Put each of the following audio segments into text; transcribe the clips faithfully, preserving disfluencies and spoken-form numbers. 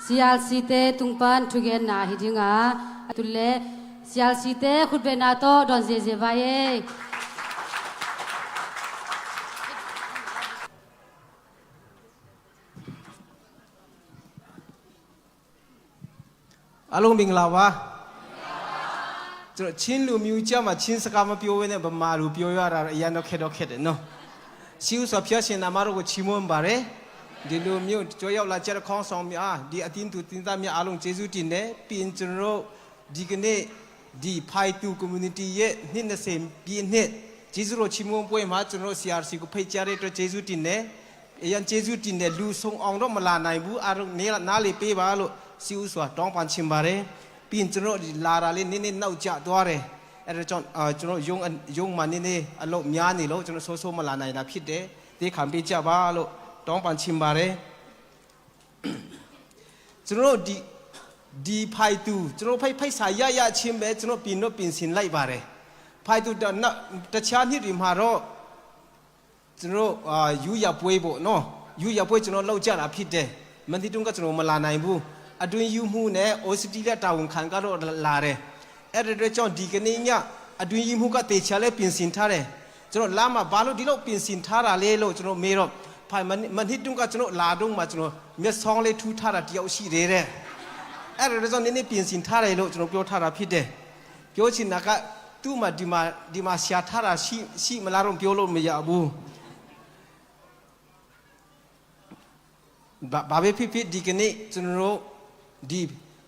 CRC te tung pan thugenna hi ding a, a tul le CRC te khutbetna tawh dawn ziazia vai ei. A lung bing lau a. ကျွန်တော်ချင်းလူမျိုးကြားမှာချင်းစကားမပြောဘဲနဲ့ဗမာလိုပြောရတာတော့အရမ်းတော့ခက်တော့ခက်တယ်နော်။ ရှေးဦးစွာဘုရားရှင်နာမတော်ကိုချီးမွမ်းပါတယ်။ ဒီလိုမျိုးကျော်ရောက်လာကြတဲ့ခေါင်းဆောင်များဒီအသင်းသူသင်းသားများအားလုံးကျေးဇူးတင်တယ်။ ပြီးရင်ကျွန်တော်တို့ဒီကနေ့ဒီ Phaitu Community ရဲ့နှစ်နှစ်ဆယ်ပြည့်နှစ်ကျေးဇူးတော်ချီးမွမ်းပွဲမှာကျွန်တော်တို့ CRC ကိုဖိတ်ကြားတဲ့အတွက်ကျေးဇူးတင်တယ်။ အရမ်းကျေးဇူးတင်တယ်။ လူစုံအောင်တော့မလာနိုင်ဘူး။ အားလုံးနားလည်ပေးပါလို့ရှေးဦးစွာတောင်းပန်ချင်ပါတယ်။ ပြီးရင်ကျွန်တော်တို့ဒီလာတာလေးနည်းနည်းနောက်ကျသွားတယ်။ အဲ့ဒါကြောင့်အာကျွန်တော်ရုံးရုံးမှာနည်းနည်းအလုပ်များနေလို့ကျွန်တော်စောစောမလာနိုင်တာဖြစ်တယ်။ သည်းခံပေးကြပါလို့တောင်းပန်ချင်ပါတယ်။ ကျွန်တော်တို့ဒီဒီ Phaitu ကျွန်တော်တို့ဖိတ်ဖိတ်စာရရချင်းပဲကျွန်တော်ပြင်တော့ပြင်ဆင်လိုက်ပါတယ်။ Phaitu တခြားနှစ်တွေမှာတော့ ကျွန်တော်တို့အာရိုးရာပွဲပေါ့နော်။ ရိုးရာပွဲကျွန်တော်လောက်ကြတာဖြစ်တယ်။ မန်သီတုံးကကျွန်တော်မလာနိုင်ဘူး။ အတွင်းရေးမှူးနဲ့ Australia တာဝန်ခံကတော့လာတယ်။ အဲ့ဒီအတွက်ကြောင့်ဒီကနေ့ညအတွင်းရေးမှူးကတေချာလဲပြင်ဆင်ထားတယ်။ ကျွန်တော်လမ်းမှာဘာလို့ဒီလောက်ပြင်ဆင်ထားတာလဲလို့ကျွန်တော်မေးတော့ ဖာမန်မန်သီတုံးကကျွန်တော်လာတော့မှကျွန်တော်မျက်စောင်းလေးထူထားတာတယောက်ရှိတယ်တဲ့။ အဲ့ဒီအတွက်ကြောင့်နည်းနည်းပြင်ဆင်ထားတယ်လို့ကျွန်တော်ပြောထားတာဖြစ်တယ်။ ပြောချင်တာကသူ့မှာဒီမှာဒီမှာဆရာထားတာရှိရှိမလားတော့ပြောလို့မရဘူး။ ဘာဘာပဲဖြစ်ဖြစ်ဒီကနေ့ကျွန်တော်တို့ဒီ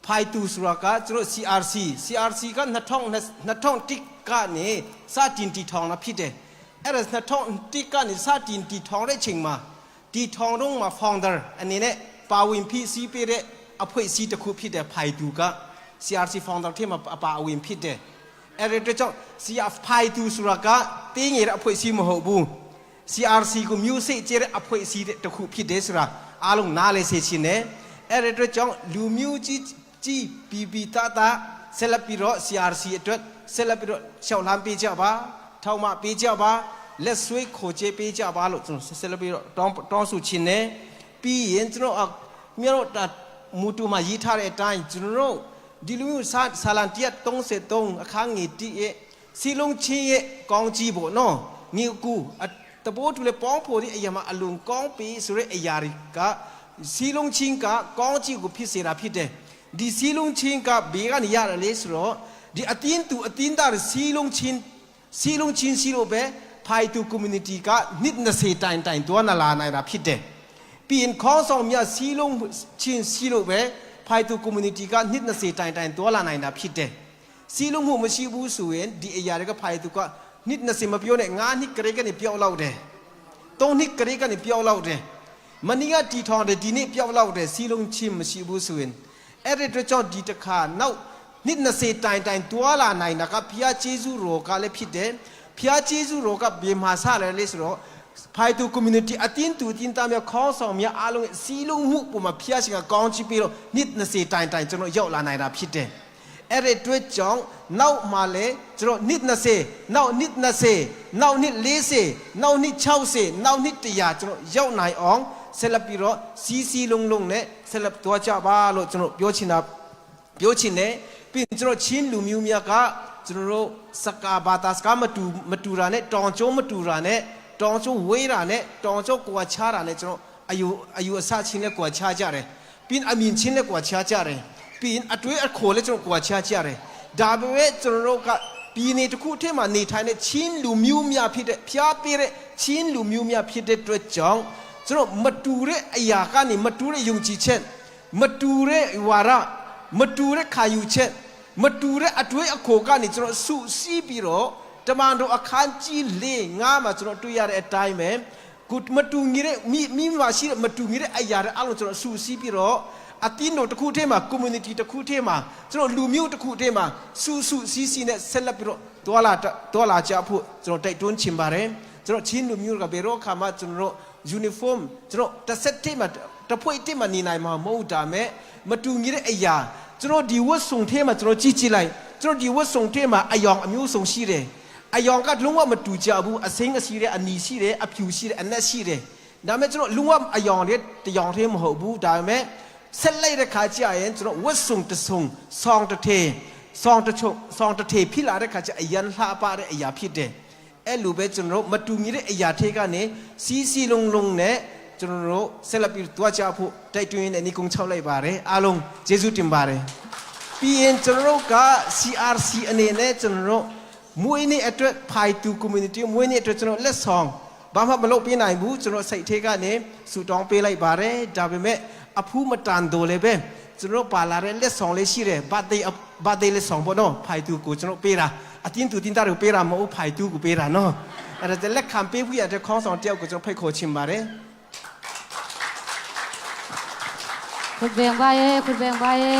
Phaitu ဆိုတာကကျွန်တော် CRC CRC ကနှစ်ထောင့်နှစ်ထောင့်တစ်ကနေစတင်တည်ထောင်တာဖြစ်တယ်။ အဲ့ဒါနှစ်ထောင့်တစ်ကနေစတင်တည်ထောင်တဲ့အချိန်မှာတည်ထောင်တော့မှာ founder အနေနဲ့ပါဝင်ဖြစ်စည်းပေးတဲ့အဖွဲ့အစည်းတစ်ခုဖြစ်တဲ့ Phaitu က CRC founder ထဲမှာအပါအဝင်ဖြစ်တယ်။ အဲ့ဒီအတွက်ကြောင့် CR Phaitu ဆိုတာကတင်းငယ်တဲ့အဖွဲ့အစည်းမဟုတ်ဘူး။ CRC ကိုမျိုးစေ့ကျဲတဲ့အဖွဲ့အစည်းတစ်ခုဖြစ်တယ်ဆိုတာအားလုံးနားလည်စေချင်တယ်။ အဲ့ဒီအတွက်ကြောင့်လူမျိုးကြီးကြီးပီပီသားသားဆက်လက်ပြီးတော့ CRC အတွက်ဆက်လက်ပြီးတော့ရှောက်လမ်းပေးကြပါထောက်မပေးကြပါလက်ဆွေးခေါ်ကျဲပေးကြပါလို့ကျွန်တော်ဆက်လက်ပြီးတော့တောင်းတောင်းဆိုချင်တယ်။ ပြီးရင်ကျွန်တော်အမျိုးတို့မူတူမှာရေးထားတဲ့အတိုင်းကျွန်တော်တို့ဒီလူမျိုးစာစာလံ133အခန်းငယ်1ရဲ့ စည်းလုံးခြင်းရဲ့ကောင်းကြီးပေါ့နော်။ ညီအစ်ကိုအသဘောတူလဲပေါင်းဖော်သည့်အရာမှာအလွန်ကောင်းပေဆိုတဲ့အရာတွေကစည်းလုံးခြင်းကကောင်းကြီးကိုဖြစ်စေတာဖြစ်တယ်။ ဒီစည်းလုံးခြင်းကဘယ်ကနေရတာလဲဆိုတော့ဒီအသင်းသူအသင်းသားတွေစည်းလုံးခြင်းစည်းလုံးခြင်းရှိလို့ပဲ Phaitu community ကနှစ်နှစ်ဆယ်တိုင်တိုင်သွားနလာနိုင်တာဖြစ်တယ်။ ပြီးရင်ခေါင်းဆောင်များစည်းလုံးခြင်းရှိလို့ပဲ Phaitu community ကနှစ်နှစ်ဆယ်တိုင်တိုင်သွားလာနိုင်တာဖြစ်တယ်။ စည်းလုံးမှုမရှိဘူးဆိုရင်ဒီအရာတွေကဖာရီသူကနှစ်နှစ်ဆယ်မပြောနဲ့ငါးနှစ်ကလေးကနေပျောက်လောက်တယ်။သုံးနှစ်ကလေးကနေပျောက်လောက်တယ်။မနေ့ကတည်ထောင်တယ်ဒီနေ့ပျောက်လောက်တယ်စည်းလုံးခြင်းမရှိဘူးဆိုရင်အဲ့ဒီအတွက်ကြောင့်ဒီတစ်ခါနောက်နှစ်နှစ်ဆယ်တိုင်တိုင်တွာလာနိုင်တာကဘုရားကျေးဇူးတော်ကလည်းဖြစ်တယ်။ဘုရားကျေးဇူးတော်ကဘယ်မှာစလဲလဲဆိုတော့ ဖာရီသူ community အသင်းသူအသင်းသားများခေါင်းဆောင်များအားလုံးရဲ့စည်းလုံးမှုပုံမှာဘုရားရှင်ကကောင်းချီးပေးလို့နှစ်နှစ်ဆယ်တိုင်တိုင်ကျွန်တော်ရောက်လာနိုင်တာဖြစ်တယ်။အဲ့ဒီအတွက်ကြောင့်နောက်မှာလည်းကျွန်တော်နှစ်နှစ်ဆယ်နောက်နှစ်နှစ်ဆယ်နောက်နှစ်လေးဆယ်နောက်နှစ်ခြောက်ဆယ်နောက်နှစ်တစ်ရာကျွန်တော်ရောက်နိုင်အောင်ဆက်လက်ပြီးတော့စည်းစည်းလုံးလုံးနဲ့ဆက်လက်သွားကြပါလို့ကျွန်တော်ပြောချင်တာပြောချင်တယ်။ပြီးရင်ကျွန်တော်ချင်းလူမျိုးများကကျွန်တော်တို့စကားဘာသာစကားမတူမတူတာနဲ့တောင်ကျောမတူတာနဲ့တောင်ကျောဝေးတာနဲ့တောင်ကျောကွာခြားတာနဲ့ကျွန်တော်အယူအယူအဆချင်းလည်းကွာခြားကြတယ်။ပြီးရင်အမြင်ချင်းလည်းကွာခြားကြတယ်။ပြီးရင်အတွေးအခေါ်လည်းကျွန်တော်ကွာခြားကြတယ်။ဒါပေမဲ့ကျွန်တော်တို့ကပြည်နယ်တစ်ခုထဲမှာနေထိုင်တဲ့ချင်းလူမျိုးများဖြစ်တဲ့ဖျားပေးတဲ့ချင်းလူမျိုးများဖြစ်တဲ့အတွက်ကြောင့်ကျွန်တော်မတူတဲ့အရာကနေမတူတဲ့ယုံကြည်ချက်မတူတဲ့ဝါဒမတူတဲ့ခံယူချက်မတူတဲ့အတွေးအခေါ်ကနေကျွန်တော်စုစည်းပြီးတော့တမန်တော်အခန်းကြီးလေးငါးမှာကျွန်တော်တွေ့ရတဲ့အတိုင်းပဲကိုမတူညီတဲ့မိမိမှာရှိတဲ့မတူညီတဲ့အရာတွေအားလုံးကျွန်တော်စုစည်းပြီးတော့အသင်းတော်တစ်ခုထဲမှာ community တစ်ခုထဲမှာကျွန်တော်လူမျိုးတစ်ခုထဲမှာစုစုစည်းစည်းနဲ့ဆက်လက်ပြီးတော့တွာလာတွာလာကြဖို့ကျွန်တော်တိုက်တွန်းချင်ပါတယ်ကျွန်တော်ချင်းလူမျိုးကဘယ်တော့အခါမှကျွန်တော်တို့ uniform ကျွန်တော်တစ်ဆက်တည်းမှာတစ်ဖွဲ့တည်းမှာနေနိုင်မှာမဟုတ်ဒါမဲ့မတူညီတဲ့အရာကျွန်တော်ဒီဝတ်စုံထဲမှာကျွန်တော်ကြည့်ကြည့်လိုက်ကျွန်တော်ဒီဝတ်စုံထဲမှာအယောင်အမျိုးစုံရှိတယ်အယောင်ကလုံးဝမတူကြဘူးအစိမ်းအစီတဲ့အနီရှိတယ်အဖြူရှိတဲ့အနက်ရှိတယ်ဒါပေမဲ့ကျွန်တော်လုံးဝအယောင်တွေတယောင်တည်းမဟုတ်ဘူးဒါပေမဲ့ ဆက်လိုက်တဲ့ခါကျရင် ကျွန်တော်ဝတ်စုံတစ်စုံ ဆောင်တစ်ထည် ဆောင်တစ်ချုပ် ဆောင်တစ်ထည် ဖြစ်လာတဲ့ခါကျ အရမ်းလှပတဲ့အရာဖြစ်တယ်။ အဲ့လိုပဲ ကျွန်တော်တို့ မတူညီတဲ့အရာထဲကနေ စည်းစည်းလုံးလုံးနဲ့ ကျွန်တော်တို့ ဆက်လက်ပြီးသွားကြဖို့ တိုက်တွန်းရင်းနဲ့ နိဂုံးချုပ်လိုက်ပါတယ်။ အားလုံး ကျေးဇူးတင်ပါတယ်။ ပြီးရင် ကျွန်တော်တို့က CRC အနေနဲ့ ကျွန်တော်တို့ မွေးနေ့အတွက် ဖာအီသူ community မွေးနေ့အတွက် ကျွန်တော် လက်ဆောင် ဘာမှမလုပ်ပေးနိုင်ဘူး။ ကျွန်တော် စိတ်ထဲကနေ ဆုတောင်းပေးလိုက်ပါတယ်။ ဒါပေမဲ့ အဖူမတန်တော့လည်းပဲ ကျွန်တော်တို့ ပါလာတဲ့ လက်ဆောင်လေးရှိတယ်။ birthday birthday လက်ဆောင်ပေါ့နော်။ ဖာအီသူကို ကျွန်တော်ပေးတာ။ အသင်းသူအသင်းသားတွေကို ပေးတာမဟုတ်ဘူး။ ဖာအီသူကို ပေးတာနော်။ အဲ့ဒါ လက်ခံပေးဖို့ရတဲ့ ခေါင်းဆောင်တစ်ယောက်ကို ကျွန်တော် ဖိတ်ခေါ်ချင်ပါတယ်။ ခုတ်ဘဲင်ပါယေခုတ်ဘဲင်ပါယေ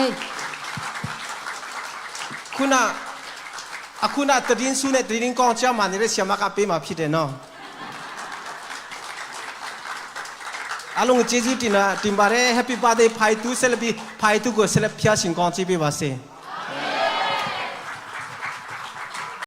ခုန အခုန သတင်းဆူးနဲ့ သတင်းကောင်း ကျန်းမာနေတဲ့ ဆရာမက ပေးမှာဖြစ်တယ်နော်။ အားလုံးကို ကျေးဇူးတင်တာ တင်ပါတယ်။ Happy birthday ဖာအီသူ။ ဆက်လက်ပြီး ဖာအီသူကို ဆက်လက် ဖျားရှင်ကောင်းချီးပေးပါစေ။